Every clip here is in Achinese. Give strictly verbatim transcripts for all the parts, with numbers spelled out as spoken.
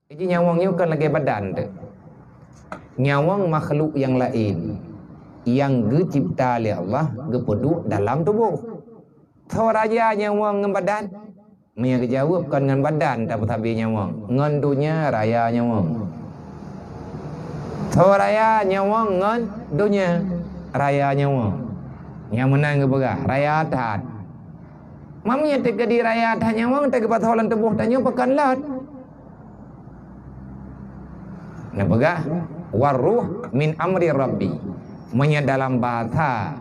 Jadi nyawöng nyoe kon lagèe badan teuh. Nyawöng makhluk nyang laén nyang geucipta lé Allah geupeuduek dalam tuboh. Soe raya nyawöng ngon badan? Meunyoe geujaweueb kon ngon badan tapeusabe nyawöng, ngon donya raya nyawöng. Soe raya nyawöng ngon donya, raya nyawöng. Nyang meunan geupeugah raya that. Meunyoe teukeudi raya that nyawöng, teukeubah lam tuboh tanyoe pakon lôn. Neupeugah, "War ruh min amri Rabbi." Meunyoe dalam bahasa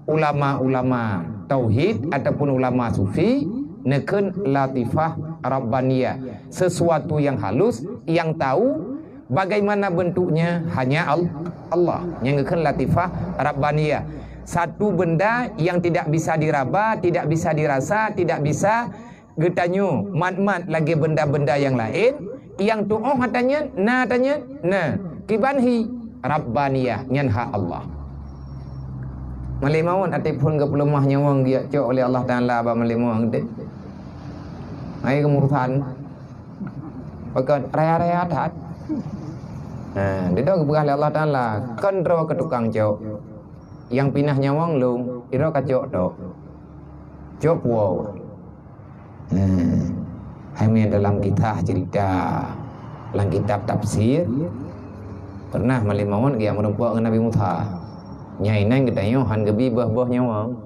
ulama-ulama tauhid ataupun ulama sufi, neukheun latifah rabbaniyah, sesuatu yang halus, yang tahu bagaimana bentuknya hanya Al-, Allah. Nyang geukheun latifah rabbaniyah, satu benda yang tidak bisa diraba, tidak bisa dirasa, tidak bisa geutanyoe mat-mat lagèe benda-benda nyang laén, nyang tuoh ata nyan, na ata nyan, na. Kiban hi, rabbaniyah, nyan hak Allah. Malik Maut até phon geupeuleumah nyawöng geujak cok lé Allah Taala bak Malik Maut teuh. Hai geumurusan. Pakon raya-raya that. Ha, didoe geupeugah lé Allah Taala, "Kon droe keu tukang cok. Nyang pinah nyawöng lôn, droe kacok tok. Cok puwoe." Hmm. Hai meunan dalam kisah cerita, lam kitab tafsir, pernah Malik Maut geujak meurumpok ngon Nabi Musa. Nyang inan geutanyoe han geubi boh-boh nyawöng.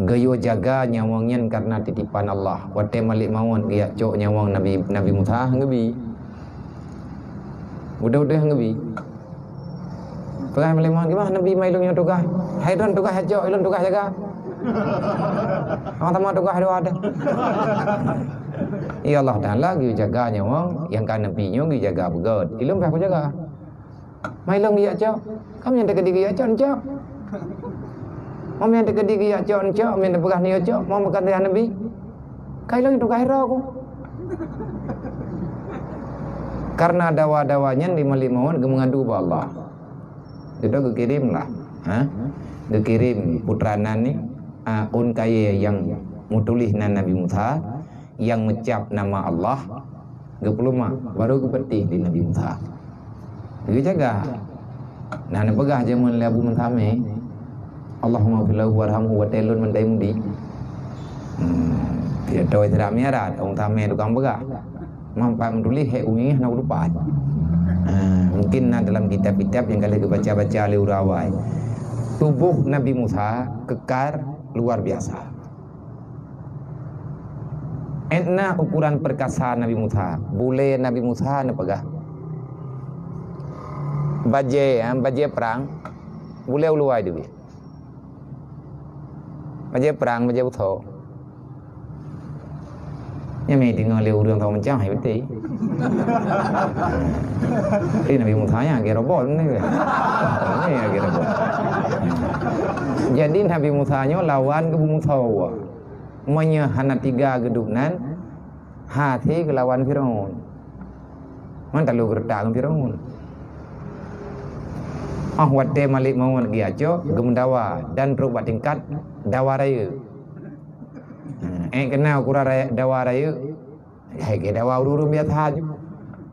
Geuyue jaga nyawöng nyan karena titipan Allah. Watèe Malik Maut geujak cok nyawöng Nabi, Nabi Musa han geubi. Udah-udah han geubi. Peugah Malik Maut, "Gimana Nabi mai lôn nyang tugaih? Hai lôn tugaih cok, lôn tugaih jaga. Sama-sama tugaih dua ada." Ya Allah Taala geuyue jaga nyawöng nyang ka Nabi nyoe geuyue jaga beugöt. Ilôn payah kujaga. Mai lôn geujak cok. Kamoe nyang teukeudi geujak cok, cok. Kamoe nyang teukeudi geujak cok, cok. Kamoe nyang teupeugah nyoe cok. Mau meukat Nabi. Kai lôn tugaih droe ku. Karena dawa-dawa nyan di Malik Maut geumeungadu bak Allah. Geudoe geukirém lah. Ha? Geukirém putra nan ni, a, ôn kayèe nyang meutuléh nan Nabi Musa, nyang meucap nama Allah, geupeuleumah, baru geupeutih di Nabi Musa. Geujaga. Nah, neupeugah jameun lé Abu Musa Mé, "Allahumma fir lahu warhamhu," watèe lôn meuntèe mudi. Hmm, pidato Isra Mi'raj, Abu Musa Mé tukang peugah. Manfaat meutuléh, hék uéh na lupa. Ha, mungkin na dalam kitab-kitab nyang ka lheueh geubaca-baca lé ureueng awai. Tuboh Nabi Musa kekar luar biasa. Ét na ukuran perkasa Nabi Musa, bulèe Nabi Musa neupeugah. Bajèe, ha, bajèe prang, bulèe u luwa teubiet. Bajèe prang, bajèe beuso. Nyan meudeungoe lé ureueng saboh macam, hai beutôi. Tapi Nabi Musa nyan lagèe robot ni. Nyan lagèe robot. Jadi Nabi Musa nyoe lawan geubeumusoh. Meunyoe hana tiga geuduek nan, hase geulawan Firaun. Man talo geureutak ngon Firaun. Ah, watèe Malik Maut geujak cok, geumeudawa dan trok bak tingkat dawa rayeuk. Ha, ék keunan ukuran rayeuk, dawa rayeuk. Hai, geudawa ureueng biasa ju.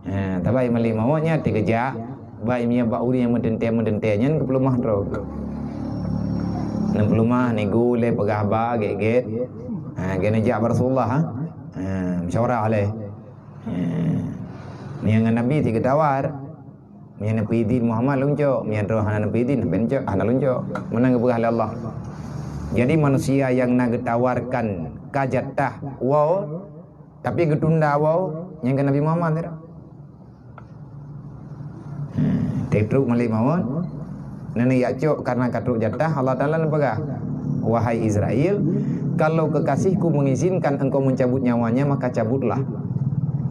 Ha, tapi Malik Maut nyan teukeujak, bak imeum bak ureueng nyang meuteuntèe-meuteuntèe nyan geupeuleumah droe. Geupeuleumah, nigo lé peugah haba gét-gét. Ha, geuneuk jak bak Rasulullah, ha. Ha, musyawarah lé. Ha. Meunyoe ngon Nabi sit geutawar. Meunyoe neupeuidin Muhammad lôn cok, meunyoe droe hana neupeuidin, hana lôn cok, hana lôn cok. Meunan geupeugah lé Allah. Jadi manusia nyang na geutawarkan ka jatah woe, tapi geutunda woe, nyan keu Nabi Muhammad. Hmm, teutrok Malik Maut. Nenek jak cok karena ka trok jatah, Allah Taala neupeugah, "Wahai Israel, kalau kekasihku mengizinkan engkau mencabut nyawanya, maka cabutlah.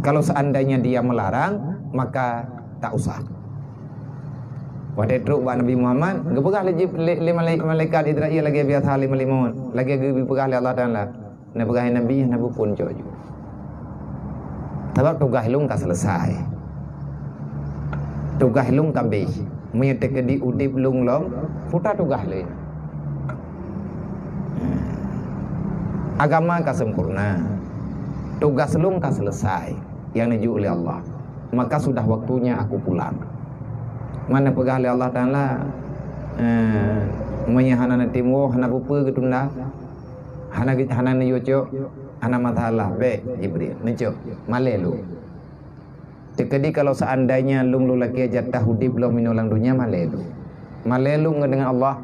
Kalau seandainya dia melarang, maka tak usah." Watèe trok bak Nabi Muhammad, geupeugah lé Jib-, lé, lé malaik-, malaikat Israel lagèe biasa lé Malik Maut, lagèe geupeugah lé Allah Taala. Neupeugah Nabi, hana beuphon cok ju. Sabab tugaih lôn ka seuleusai. Tugaih lôn ka abéh. Meunyoe teukeudi udép lôn lom, peue tugaih lé. Agama ka sempurna. Tugas lôn ka selesai nyang neujok lé Allah, maka sudah waktunya aku pulang. Mana peugah lé Allah Taala, eh, meunyoe hana neutem woe, hana peue-peue geutunda, hana ge-, hana neuyue cok, hana masalah, bèk Jibril, neucok, malèe lôn. Teukeudi kalau seandainya lôn lôn lakèe jatah udép lom inoe lam donya, malèe lôn. Malèe lôn ngon dengan Allah,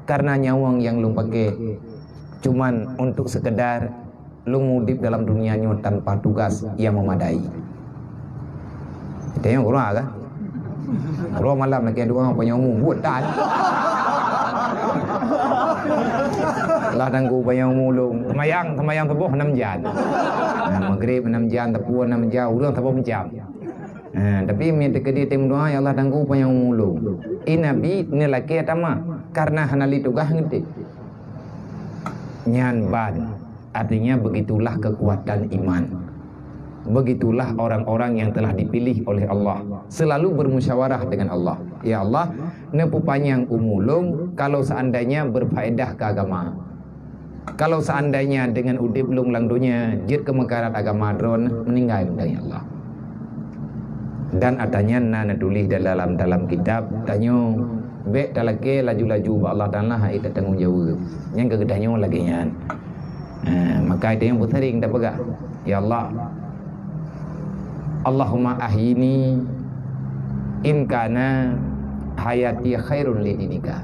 karena nyawöng nyang lôn paké cuman untuk sekedar lôn udép dalam dunia nyoe tanpa tugas nyang memadai. Tengok uroe kan? Uroe malam lakèe doa panyang umu buet tan. Lah dangku panyang umu lôn. Semayang, semayang suboh enam jam. Nah, maghrib enam jam, teupue enam jam, ureueng saboh macam. Ha, tapi meunyoe teukeudi tem doa, "Ya Allah, dangku panyang umu lôn." I Nabi neulakèe tamah karena hana lé tugaih ngon teuh. Nyan ban, artinya begitulah kekuatan iman. Begitulah orang-orang yang telah dipilih oleh Allah, selalu bermusyawarah dengan Allah. "Ya Allah, neupeupanyang umu lôn kalau seandainya berfaedah keu agama." Kalau seandainya dengan udép lôn lam donya jeuet keu meukarat agama droeneuh, meuninggai mantong ya Allah. Dan ata nyan na neutuléh dalam, dalam kitab, tanyoe bèk talakèe laju-laju bak Allah Taala hai tatanggong jaweueb. Nyang keu geutanyoe lagèe nyan. Ha, maka tanyoe beuseuring tapeugah, "Ya Allah, Allahumma ahyini in kana hayati khairun li dinika."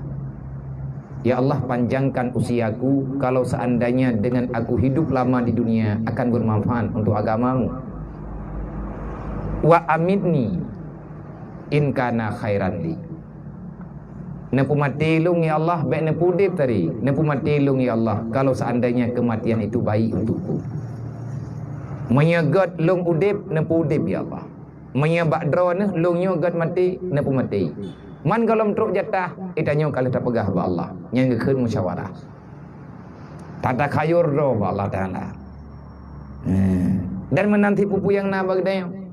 Ya Allah, panjangkan usiaku, kalau seandainya dengan aku hidup lama di dunia akan bermanfaat untuk agamamu. Wa amitni in kana khairan li. Neupeumaté lôn, ya Allah, bèk neupeuudép tadi. Neupeumaté lôn, ya Allah, kalau seandainya kematian itu baik untukku. Meunyoe gèt lôn udép, neupeuudép, ya Allah. Meunyoe bak droeneuh lôn nyoe gèt maté, neupeumaté. Man gohlom trok jatah, ita nyoe ka lheueh tapeugah bak Allah. Nyan geukheun musyawarah. Tatakhayur droe bak Allah Taala. Hmm. Dan meunan cit peue-peue nyang na bak geutanyoe.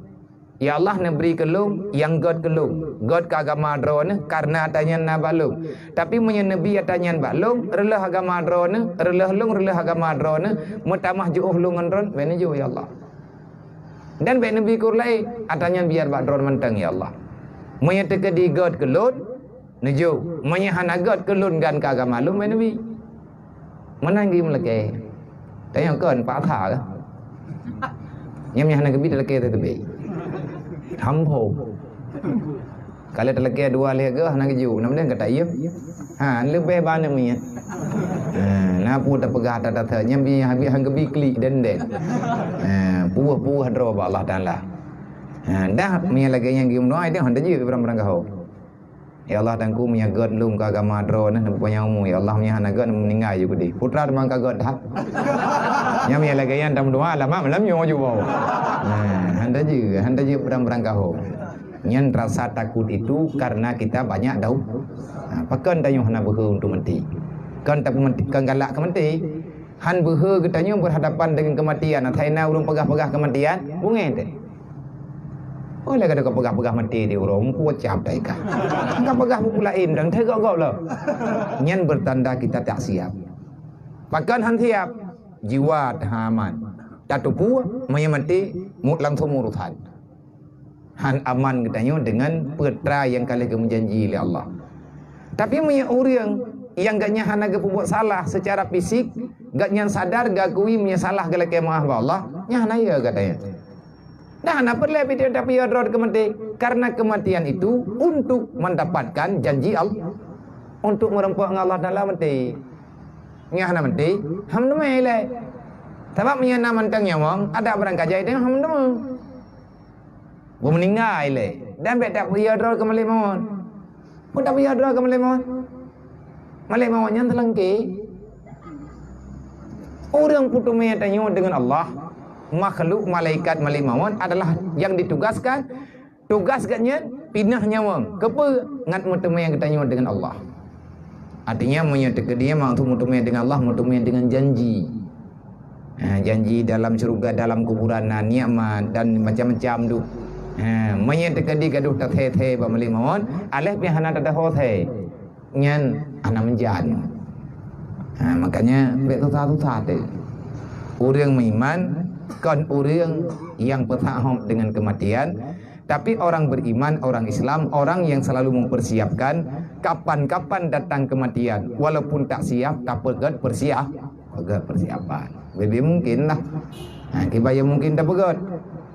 Ya Allah, neubri keu lôn nyang gèt keu lôn, gèt keu agama droeneuh, kareuna ata nyan na bak lôn. Tapi meunyoe neubri ata nyan bak lôn, reuloh agama droeneuh, reuloh lôn, reuloh agama droeneuh, meutamah jiôh lôn ngon droeneuh, bèk neujôh, ya Allah. Dan bèk neubri keu ureueng laén, ata nyan biar bak droeneuh mantong, ya Allah. Meunyoe teukeudi gèt keu lôn, neujôh. Meunyoe hana gèt keu lôn dan keu agama lôn, bèk neubri. Meunan geumeulakèe. Tanyoe kon paksa kah? Nyang, nyang hana geubi talakèe teuteubi. Hambom. Kalau talakèe dua lhèe geuh hana geujok, na meunan gata iem. Ha, leubeh ba aneuk miet. Ha, na peue tapeugah ata-ata nyan bi habéh han geubi klik den-den. Ha, puweuh-puweuh droe bak Allah Taala. Ha, dah meunyoe lagèe nyan geumeudoa, dah han tajeuet barang-barang gaho. Ya Allah, Teungku, meunyoe gèt lôn keu agama droeneuh, neupanyang umu. Ya Allah, meunyoe hana gèt, meuninggai ju keudeh. Putra teuma ka gèt that. Nyan meunyoe lagèe nyan tameudoa, alamat malam nyoe ju bau. Nah, han tajeuet, han tajeuet barang-barang gaho. Nyan rasa takut itu karena kita banyak dau-, ha, pakon tanyoe hana beuhe untuk maté. Kon tapeumaté, kon galak keu maté. Han beuhe geutanyoe berhadapan dengan kematian, asai na ureueng peugah-peugah kematian, beungèh teuh. Oh, lagèe ka peugah-peugah maté di ureueng, meukucab tai ka. Ka peugah buku laén dan teuh gok-gok lom. Nyan bertanda kita tak siap. Pakon han siap? Jiwa teuh aman. Tateupeue, meunyoe maté, mu-, langsung urusan. Han aman geutanyoe deungon peue atra nyang ka lheueh geumeujanji lé Allah. Tapi meunyoe ureueng nyang gobnyan hana geupeubuet salah seucara fisik, gobnyan sadar geukui meunyoe salah geulakèe meu'ah bak Allah, nyan hana yö gata nyan. Dan hana peureulèe pih tapiôh droe keu maté, karena kematian itu untuk mendapatkan janji Allah, untuk meurumpok ngon Allah Taala maté. Nyan hana maté, han teumé lé. Sabab meunyoe na mantong nyawöng, adak barang kajai teuh han teumé. Beumeuninggai lé, dan bèk tapiôh droe keu malèk mawöt. Peue tapiôh droe keu malèk mawöt? Malèk mawöt nyan teulangké. Ureueng peuteumé tanyoe deungon Allah, makhluk malaikat malèk mawöt adalah nyang ditugaskan, tugas gobnyan pinah nyawöng. Keupeue? Ngat meuteumé geutanyoe deungon Allah. Artinya, meunyoe teukeudi maksud meuteumé deungon Allah, meuteumé deungon janji. Ha, janji dalam syeuruga, dalam kuburan na nikmat dan macam-macam tu. Ha, meunyoe teukeudi gadoh tathèe-thèe bak malèk mawöt, aléh pih hana tataho thèe, nyan hana meujan. Ha, makanya bèk susah-susah teuh. Ureueng meuiman Kon ureuëng nyang peusahob dengan kematian, tapi orang beriman, orang Islam, orang yang selalu mempersiapkan kapan-kapan datang kematian, walaupun tak siap, tapi kan persiap, persiapan. Lebih mungkin lah. Ha, kiban nyang mungkin tapeugét.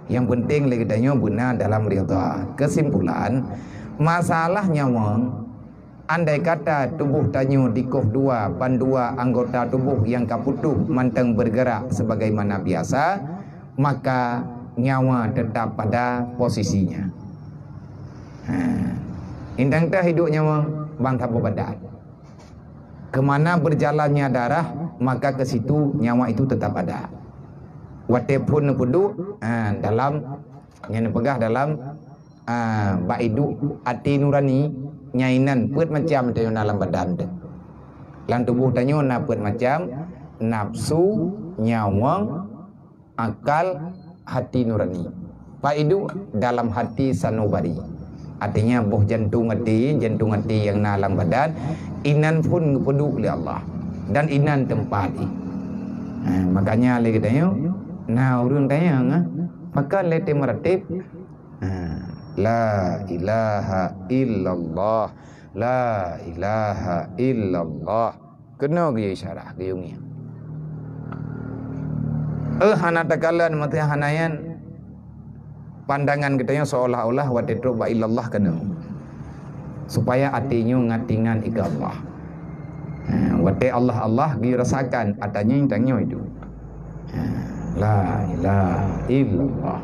Nyang penting lé geutanyoe beuna dalam ridha. Kesimpulan, masalah nyawa, andai kata tuboh tanyoe dikoh dua, bandua anggota tuboh nyang ka putôh mantong bergerak sebagaimana biasa, maka nyawa tetap pada posisinya. Ha. Indang teuh hidup nyawa ban saboh badan. Kemana berjalannya darah, maka ke situ nyawa itu tetap ada. Watée phon neupeuduek, ha, dalam, nyang neupeugah dalam, ha, bak idup até nurani, nyang inan peuet macam tanyoe na lam badan teuh. Lam tuboh tanyoe na peuet macam, nafsu, nyawöng, akal, hati nurani. Bak idup dalam hati sanubari. Artinya boh jantong até, jantong até nyang na lam badan, inan phon geupeuduek lé Allah. Dan inan teumpat jih. Ha, makanya lé geutanyoe, na ureuëng tanyong, ha, pakon lé teumeuratéb? Ha, la ilaha illallah, la ilaha illallah. Keunoe geuyue isyarah, geuyue ngieng. Eh, hana takalon, maksudnya hana nyan, pandangan geutanyoe seolah-olah watée trok bak illallah keunoe. Supaya até nyoe ngat ingat ika Allah. Ha, watée Allah, Allah geuyue rasakan, ata nyoe tanyoe itu. Ha, la ilaha illallah.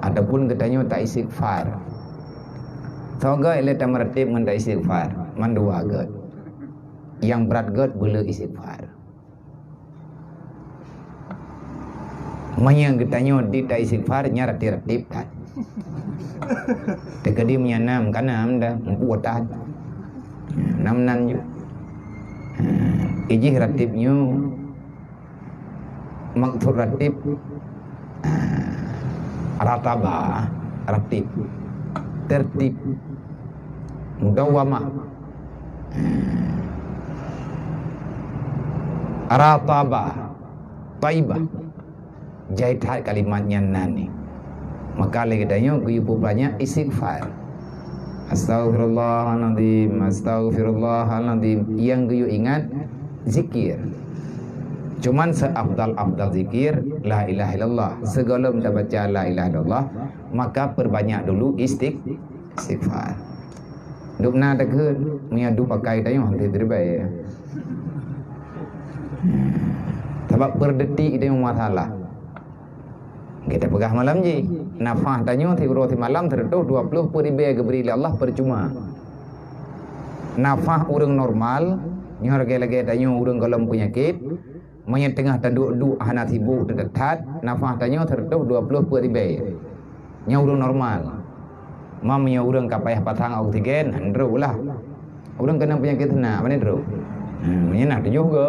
Ataupun geutanyoe ta istighfar. Soe göt lé tameuratéb ngon ta istighfar, mandua göt. Nyang brat göt beu le istighfar. Meunyoe geutanyoe di ta istighfar, nyan ratéb-ratéb that. Teukeudi meunyoe nam, ka nam dah, meupu that. Nam nan ju. Ha, ijih ratéb nyoe. Maksud ratéb, ah, rataba, ratéb, tertib, mudawamah. Ah, rataba, taibah. Jai that kalimat nyan nan ni. Maka lé geutanyoe geuyue peubanyak istighfar. Astaghfirullahalazim, astaghfirullahalazim. Nyang geuyue ingat zikir. Cuman seafdal-afdal zikir la ilaha illallah. Sigohlom tabaca la ilaha illallah, maka perbanyak dulu istig-, istighfar. Dubna takheun, meunyoe duek pakai tanyoe hana teuribèe. Sabab per detik tanyoe masalah. Kita peugah malam jih, nafah tanyoe siuroe simalam seratus dua puluh peuet ribèe geubri lé Allah percuma. Nafah ureuëng normal, nyoe lagèe-lagèe tanyoe ureuëng gohlom peunyakét, meunyoe teungoh taduek-duek hana sibuk teutat, nafah tanyoe seratus dua puluh peuet ribèe. Nyoe ureuëng normal. Ma meunyoe ureuëng ka payah pasang oksigen, han droe lah. Ureuëng keunong peunyakét seunak, pane droe. Ha, meunyoe na tujoh go.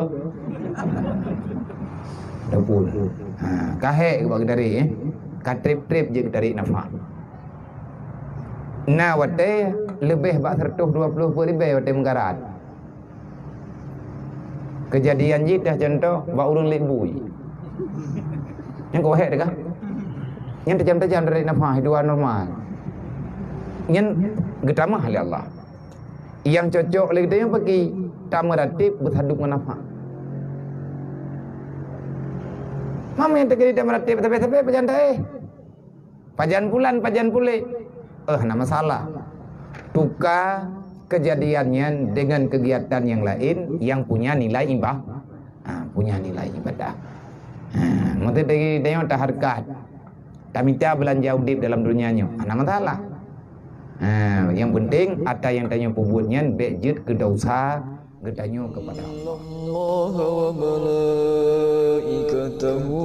Dapur. Ha, ka hék bak geutarék, eh. Ka trép-trép jeuet geutarék nafah. Na watèe leubeh bak seratus dua puluh peuet ribèe watèe meugarat. Keujadian jih teuh contoh bak ureuëng lét bui. Nyan kok hék teuh kah? Nyan tajam-tajam dari nafah, dua normal. Nyan geutamah lé Allah. Nyang cocok lé geutanyoe peuki tameuratéb beusadub ngon nafah. Mama nyang teukeudi tameuratéb sabe-sabe pajan taéh. Pajan bulan, pajan puléh. Eh, hana masalah. Tuka kejadian nyan dengan kegiatan yang lain yang punya nilai iba-, ha, punya nilai ibadah. Ha, maksud dari tanyoe tahareukat. Tamita beulanja udép dalam dunia nyoe. Hana masalah. Ha, yang penting ata nyang tanyoe peubuet nyan bèk jeuet keu desya geutanyoe kepada Allah. Innallaha wa malaikatahu